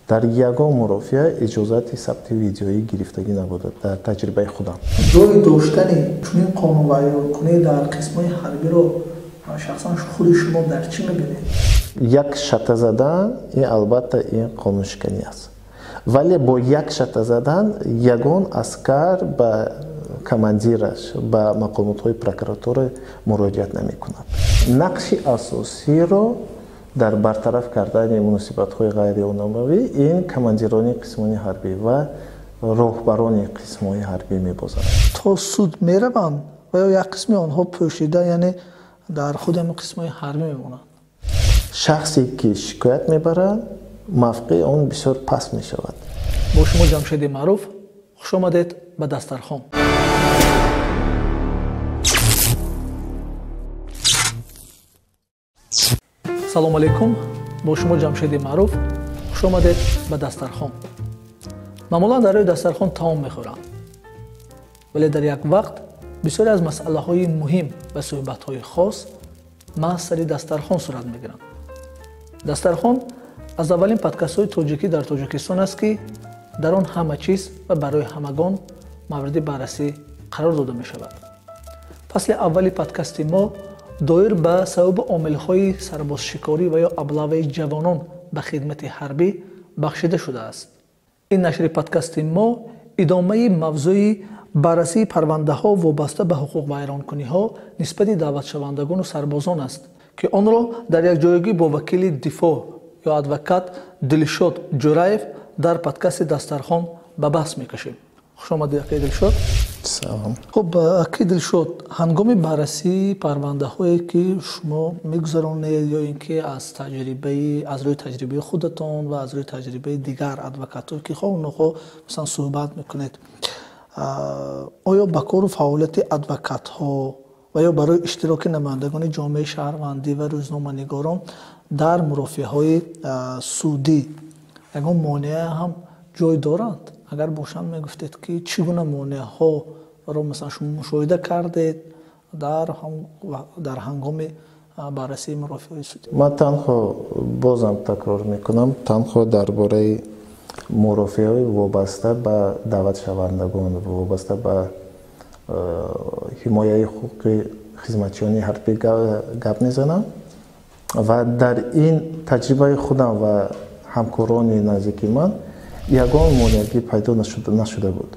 Дар ягон мурофиа иҷозати сабти видеоӣ гирифтагӣ набуда дар таҷрибаи худам. Ҷой доштани чунин қонунвайронкунӣ дар қисмҳои ҳарбиро шахсан худи шумо дар чӣ мебинед? Як шата задан ин албатта ин қонуншиканӣ аст. Вале бо як шата задан ягон аскар ба командираш, ба мақомотҳои прокуратура муроҷиат намекунад. Нақши асосиро дар бартараф кардани муносибатҳои ғайриоммавӣ ин командирони қисмони ҳарбӣ ва роҳбарони қисмҳои ҳарбӣ мебозанд. То суд мераванд ва ё як қисми онҳо пӯшида, яъне дар худи ҳамин қисмҳои ҳарбӣ мемонанд? Шахсе ки шикоят мебарад, мавқеи он бисёр паст мешавад. Бо шумо Ҷамшеди Маъруф, хуш омадед ба Дастархон. Салом алейкум, бо шумо Ҷамшеди Маъруф, хуш омадед ба Дастархон. Маъмулан дар рӯи дастархон таом мехӯранд, вале дар як вақт бисёре аз масъалаҳои муҳим ва суҳбатҳои хос маҳз сари дастархон сурат мегиранд. Дастархон аз аввалин подкастҳои тоҷикӣ дар Тоҷикистон аст, ки дар он ҳама чиз ва барои ҳамагон мавриди баррасӣ қарор дода мешавад. Фасли аввали подкасти мо доир ба сабабу омилҳои сарбозшикорӣ ва ё аблаваи ҷавонон ба хидмати ҳарбӣ бахшида шудааст. Ин нашри подкасти мо идомаи мавзӯи баррасии парвандаҳо вобаста ба ҳуқуқвайронкуниҳо нисбати даъватшавандагону сарбозон аст, ки онро дар якҷоягӣ бо вакили дифоъ ё адвокат Дилшод Ҷӯраев дар подкасти Дастархон ба баҳс мекашем. Хуш омадед, акаи Дилшод. Салом. Хуб, акаи Дилшод, ҳангоми баррасии парвандаҳое ки шумо мегузаронед ё ин ки аз рӯи таҷрибаи худатон ва аз рӯи таҷрибаи дигар адвокатҳое ки хоҳ нохоҳ масалан суҳбат мекунед, оё ба кору фаъолияти адвокатҳо ва ё барои иштироки намояндагони ҷомеаи шаҳрвандӣ ва рӯзноманигорон дар мурофиаҳои судӣ ягон монеа ҳам ҷой доранд? Агар бошанд, мегуфтед ки чӣ гуна монеаҳоро масалан шумо мушоҳида кардед дар ҳангоми баррасии мурофиаҳои судӣ? Ман танҳо бозам такрор мекунам, танҳо дар бораи мурофиаҳои вобаста ба даъватшавандагон, вобаста ба ҳимояи ҳуқуқи хизматчиёни ҳарбӣ гап мезанам ва дар ин таҷрибаи худам ва ҳамкорони наздики ман ягон монеагӣ пайдо нашуда буд.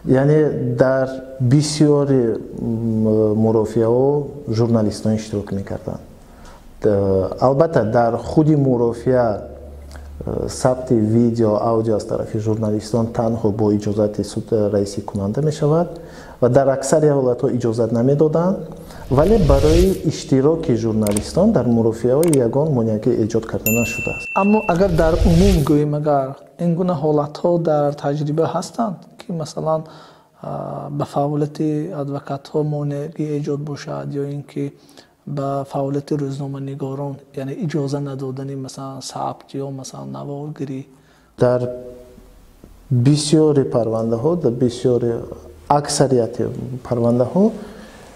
Яъне дар бисёри мурофиаҳо журналистон иштирок мекарданд. Албатта, дар худи мурофиа сабти видео, аудио аз тарафи журналистон танҳо бо иҷозати суд раисикунанда мешавад ва дар аксари ҳолатҳо иҷозат намедоданд, вале барои иштироки журналистон дар мурофиаҳо ягон монеагӣ эҷод карда нашудааст. Аммо агар дар умум гӯем, агар ин гуна ҳолатҳо дар таҷриба ҳастанд, ки масалан ба фаъолияти адвокатҳо монеагӣ эҷод бошад ё ин ки ба фаъолияти рӯзноманигорон, яъне иҷоза надодани масалан сабт ё масалан наворгирӣ? Дар бисёри парвандаҳо, дар бисёри аксарияти парвандаҳо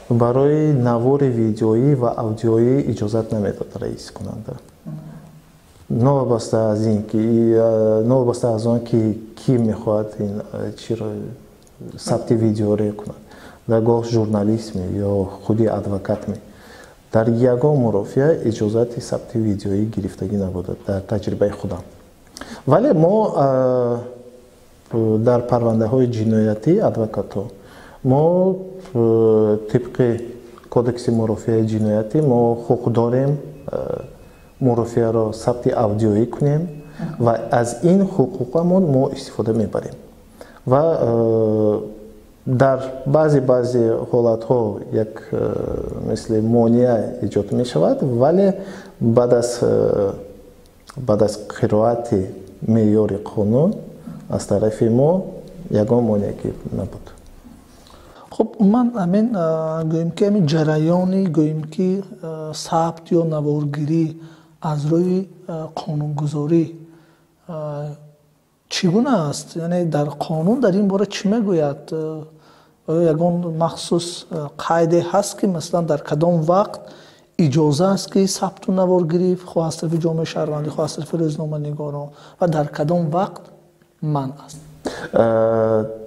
барои навори видеоӣ ва аудиоӣ иҷозат намедод раискунанда. Новобаста аз ин ки, новобаста аз он ки кӣ мехоҳад ин чиро сабти видеоро кунад, гоҳ журналист ме ё худи адвокат ме, дар ягон мурофиа иҷозати сабти видеоӣ гирифтагӣ набуда дар таҷрибаи худам. Вале мо дар парвандаҳои ҷиноятӣ адвокатҳо мо тибқи кодекси мурофиаи ҷиноятӣ мо ҳуқуқ дорем мурофиаро сабти аудиоӣ кунем ва аз ин ҳуқуқамон мо истифода мебарем. Ва дар баъзе ҳолатҳо як мисли монеа эҷод мешавад, вале баъд аз қироати меъёри қонун аз тарафи мо ягон монеагӣ набуд. Хуб, умуман ҳамин гӯем ки ҳамин ҷараёни гӯем ки сабт ё наворгирӣ аз рӯи қонунгузорӣ чӣ гуна аст? Яъне дар қонун дар ин бора чӣ мегӯяд? Оё ягон махсус қайде ҳаст, ки масалан дар кадом вақт иҷоза аст ки сабту навор гирифт, хоҳ аз тарафи ҷомеаи шаҳрвандӣ, хоҳ аз тарафи рӯзноманигорон, ва дар кадом вақт манъ аст?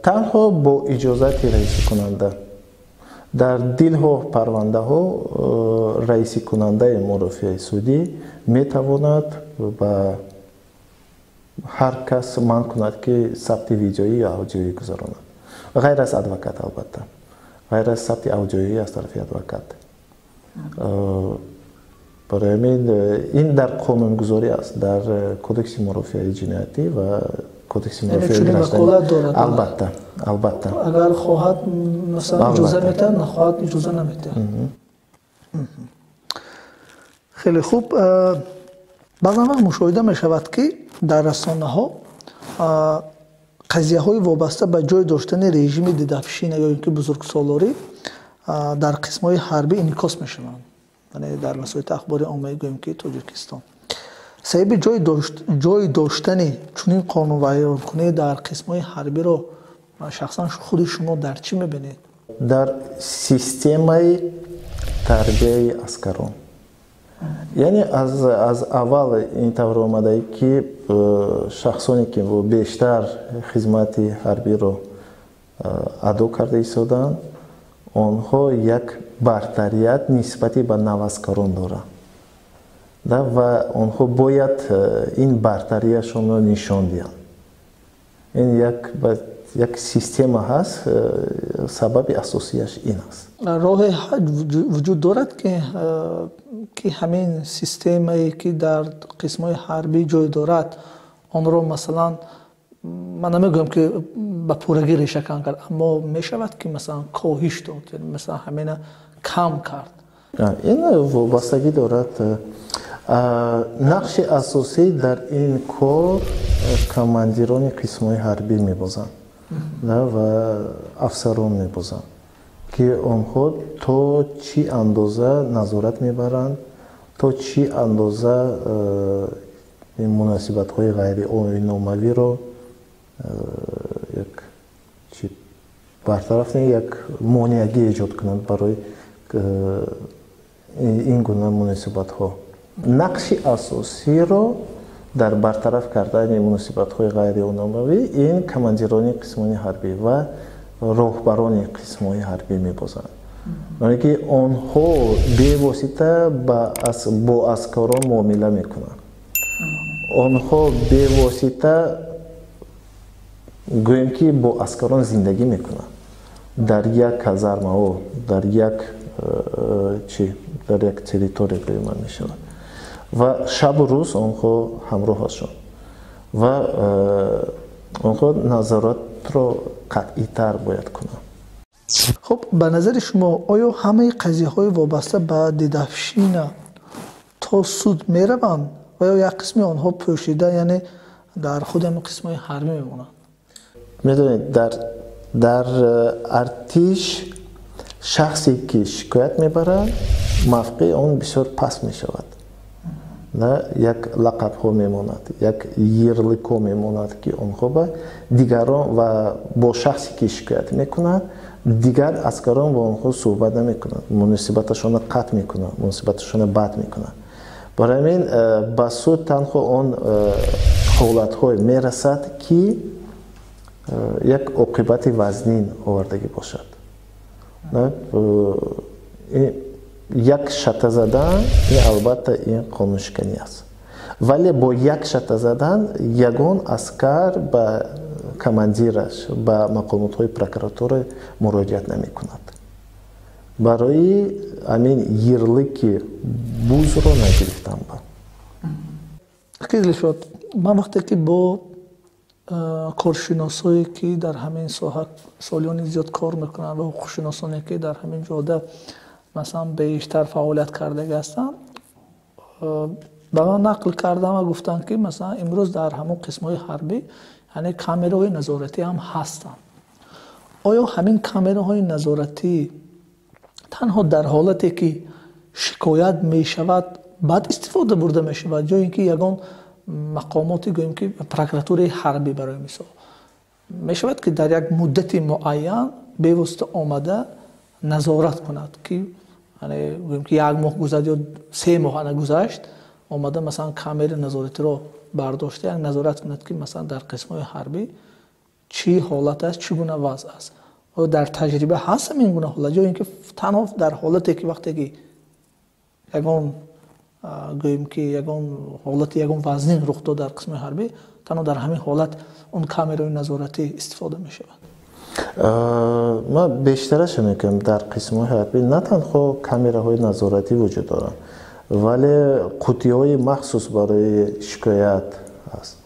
Танҳо бо иҷозати раисикунанда. Дар дилҳо парвандаҳо раисикунандаи мурофиаи судӣ метавонад ба ҳар кас манъ кунад, ки сабти видеоӣ ё аудиоӣ гузаронад, ғайр аз адвокат, албатта, ғайр аз сабти аудиоӣ аз тарафи адвокат. Барои ҳамин ин дар қонунгузорӣ аст, дар кодекси мурофиаи ҷиноятӣ ва кодекси мурофиаи гражданӣ. Албатта, албатта. Агар хоҳад, масалан, иҷоза метиҳад, нахоҳад, иҷоза наметиҳад. Хеле хуб. Баъзан вақт мушоҳида мешавад, ки дар расонаҳо қазияҳои вобаста ба ҷой доштани режими дедовщина ё ин ки бузургсолорӣ дар қисмҳои ҳарбӣ инъикос мешаванд, яъне дар васоити ахбори оммаи, гӯем ки Тоҷикистон. Сабаби ҷой доштани чунин қонунвайронкунӣ дар қисмҳои ҳарбиро шахсан худи шумо дар чӣ мебинед? Дар системаи тарбияи аскарон. Яъне аз аввал ин тавр омадае, ки шахсоне ки бештар хизмати ҳарбиро адо карда истоданд, онҳо як бартарият нисбати ба наваскарон доранд ва онҳо бояд ин бартарияшонро нишон диҳанд. Ин як система ҳаст, сабаби асосияш ин аст. Роҳе вуҷуд дорад, ки ҳамин системае, ки дар қисмҳои ҳарбӣ ҷой дорад, онро, масалан, ман намегӯям, ки ба пуррагӣ решакан кард, аммо мешавад, ки масалан коҳиш дод, масалан ҳамина кам кард? Ин вобастагӣ дорад. Нақши асосӣ дар ин кор командирони қисмҳои ҳарбӣ мебозанд ва афсарон мебозанд, ки онҳо то чӣ андоза назорат мебаранд, то чӣ андоза муносибатҳои ғайриоиномавиро як чи бартараф, як монеагӣ эҷод кунанд барои ин гуна муносибатҳо. Нақши асосиро дар бартараф кардани муносибатҳои ғайриономавӣ ин командирони қисмони ҳарбӣ ва роҳбарони қисмҳои ҳарбӣ мебозанд, барое ки онҳо бевосита бо аскарон муомила мекунанд. Онҳо бевосита, гӯем ки, бо аскарон зиндагӣ мекунанд дар як казармао, дар як чи, дар як территория, гӯем, мешавад, ва шабу рӯз онҳо ҳамроҳ ҳастанд ва онҳо назоратро қатъитар бояд кунанд. Хуб, ба назари шумо, оё ҳамаи қазияҳои вобаста ба дедовщина то суд мераванд ва ё як қисми онҳо пӯшида, яъне дар худи ҳамин қисмҳои ҳарбӣ мемонанд? Медонед, дар артиш шахсе ки шикоят мебарад, мавқеи он бисёр паст мешавад, як лақабҳо мемонад, як ярлык ҳо мемонад, ки онҳо ба дигарон ва бо шахсе ки шикоят мекунад, дигар аскарон бо онҳо суҳбат намекунанд, муносибаташонро қатъ мекунанд, муносибаташонро бад мекунанд. Барои ҳамин ба суд танҳо он ҳолатҳое мерасад, ки як оқибати вазнин овардагӣ бошад. Як шата задан ин, албатта, ин қонуншиканӣ аст, вале бо як шата задан ягон аскар ба командираш, ба мақомотҳои прокуратура муроҷиат намекунад барои ҳамин ярлык и бузро нагирифтан. Ба Дилшод, ман вақте ки бо коршиносое, ки дар ҳамин соҳа солиёни зиёд кор мекунанд, ва ҳуқуқшиносоне, ки дар ҳамин ҷода, масалан, бештар фаъолият кардагӣ ҳастанд, ба ман нақл кардам ва гуфтанд, ки масалан имрӯз дар ҳамон қисмҳои ҳарбӣ, яъне камераҳои назоратӣ ҳам ҳастанд. Оё ҳамин камераҳои назоратӣ танҳо дар ҳолате, ки шикоят мешавад, баъд истифода бурда мешавад, ё ин ки ягон мақомоти, гӯем ки прокуратураи ҳарбӣ, барои мисол, мешавад, ки дар як муддати муайян бевосита омада назорат кунад, ки Яъне гӯем ки як моҳ гузашт ё 3 моҳ ана гузашт, омада масалан камераи назоратиро бардошта, як назорат кунад, ки масалан дар қисмҳои ҳарбӣ чӣ ҳолат аст, чӣ гуна вазъ аст. Оё дар таҷриба ҳаст ҳамин гуна ҳолат, ё ин ки танҳо дар ҳолате ки вақте ки ягон гӯем ки ягон ҳолати ягон вазнин рух дод дар қисми ҳарбӣ, танҳо дар ҳамин ҳолат он камераи назоратӣ истифода мешавад? Ман бештарашо мегӯям, дар қисмҳои ҳарбӣ на танҳо камераҳои назоратӣ вуҷуд доранд, вале қутиҳои махсус барои шикоят аст,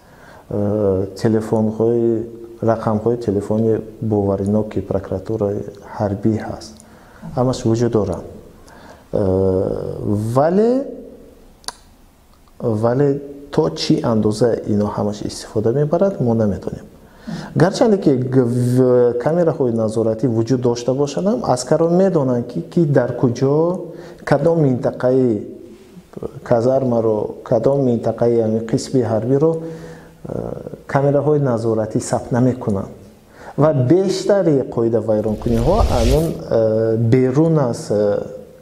телефонҳои рақамҳои телефони бовариноки прокуратураи ҳарбӣ ҳаст, ҳамаш вуҷуд доранд. Вале то чӣ андоза ино ҳамаш истифода мебарад, мо намедонем. Гарчанде ки камераҳои назоратӣ вуҷуд дошта бошадам, аскарон медонанд, ки дар куҷо, кадом минтақаи казармаро, кадом минтақаи қисми ҳарбиро камераҳои назоратӣ сабт намекунанд ва бештари қоидавайронкуниҳо анун берун аз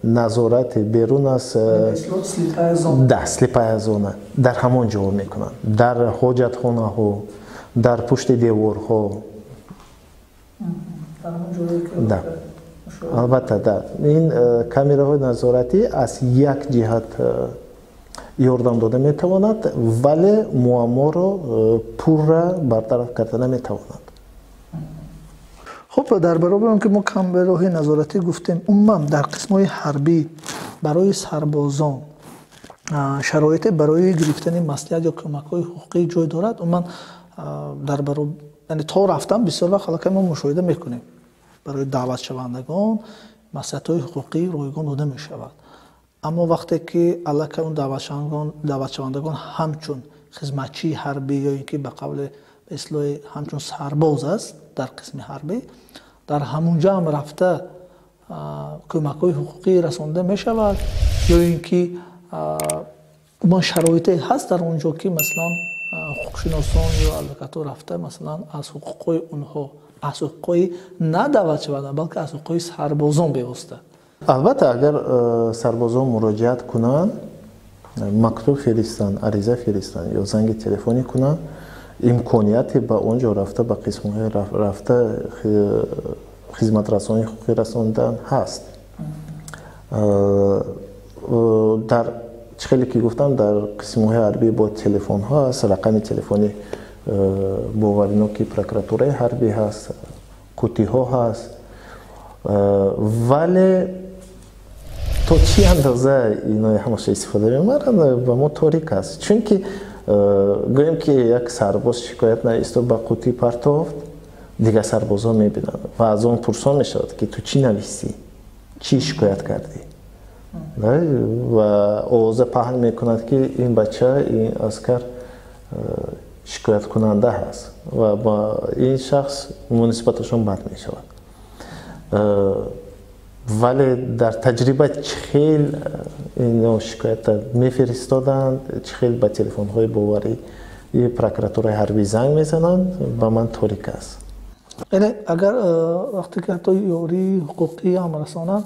назорати, берун аз да слепая зона дар ҳамон ҷо мекунанд, дар ҳоҷатхонаҳо, дар пушти деворҳо. Да, албатта, да, ин камераҳои назоратӣ аз як ҷиҳат ёрдам дода метавонад, вале муамморо пурра бартараф карда наметавонад. Хуб, дар баробари он ки мо камераҳои назоратӣ гуфтем, умуман дар қисмҳои ҳарбӣ барои сарбозон шароите барои гирифтани маслиҳат ё кӯмакҳои ҳуқуқӣ ҷой дорад? Умуман дар бароб... яъне то рафтан бисёр вақт аллакай мо мушоҳида мекунем, барои даъватшавандагон маслиҳатҳои ҳуқуқӣ ройгон дода мешавад. Аммо вақте ки аллакай он даъватшавандагон ҳамчун хизматчии ҳарбӣ ё ин ки ба қавли ислоҳи ҳамчун сарбоз аст дар қисми ҳарбӣ, дар ҳамун ҷо ҳам рафта кӯмакҳои ҳуқуқӣ расонда мешавад, ё ин ки умуман шароите ҳаст дар он ҷо, ки масалан ҳуқуқшиносон ё адвокатҳо рафта масалан аз ҳуқуқҳои онҳо, аз ҳуқуқҳои на даъватшаванда, балки аз ҳуқуқҳои сарбозон бевосита? Албатта, агар сарбозон муроҷиат кунанд, мактуб фиристанд, ариза фиристанд ё занги телефонӣ кунанд, имконияте ба он ҷо рафта, ба қисмҳои рафта хизматрасонии ҳуқуқӣ расондан ҳаст. Дар чӣ хеле ки гуфтам, дар қисмҳои ҳарбӣ бо телефонҳо аст, рақами телефони бовариноки прокуратураи ҳарбӣ ҳаст, қутиҳо ҳаст, вале то чӣ андоза ино ҳамаша истифода мебаранд, ба мо торик аст. Чунки гӯем ки як сарбоз шикоят нависто ба қутӣ партофт, дигар сарбозон мебинанд ва аз он пурсон мешавад, ки ту чӣ нависӣ, чӣ шикоят кардӣ, ва овоза паҳн мекунад, ки ин бача, ин аскар шикояткунанда ҳаст ва ба ин шахс муносибаташон бад мешавад. Вале дар таҷриба чӣ хел ино шикоята мефиристоданд, чӣ хел ба телефонҳои боварии прокуратураи ҳарбӣ занг мезананд, ба ман торик аст. Яъне агар вақте ки ҳатто ёрии ҳуқуқӣ ҳам расонанд,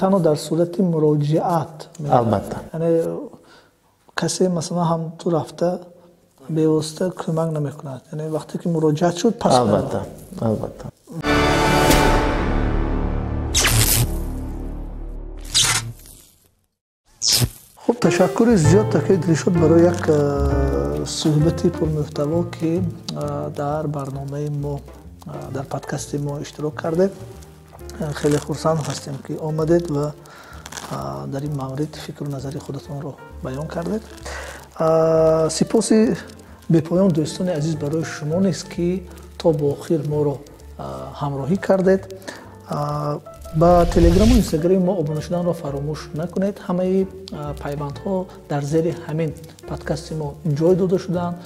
танҳо дар сурати муроҷиат. Албатта. Яъне касе масалан ҳам ту рафта бевосита кӯмак намекунад. Яъне вақте ки муроҷиат шуд, пас албатта, албатта. Хуб, ташаккури зиёд такаи Дилшод барои як суҳбати пурмуҳтаво, ки дар барномаи мо, дар подкасти мо иштирок кардед. Хеле хурсанд ҳастем, ки омадед ва дар ин маврид фикру назари худатонро баён кардед. Сипоси бепоён, дӯстони азиз, барои шумо низ, ки то бо охир моро ҳамроҳӣ кардед. Ба телеграму инстаграми мо обуна шуданро фаромӯш накунед. Ҳамаи пайвандҳо дар зери ҳамин подкасти мо ҷой дода шудаанд.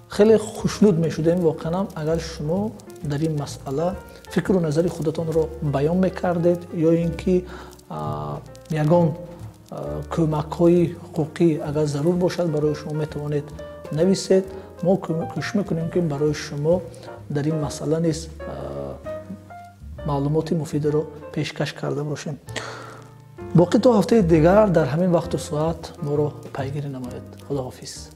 Хеле хушнуд мешудем воқеан, агар шумо дар ин масъала фикру назари худатонро баён мекардед, ё ин ки ягон кӯмакҳои ҳуқуқӣ агар зарур бошад барои шумо метавонед нависед. Мо кӯшиш мекунем, ки барои шумо дар ин масъала низ маълумоти муфидеро пешкаш карда бошем. Боқӣ то ҳафтаи дигар дар ҳамин вақту соат моро пайгирӣ намоед. Худоҳофиз.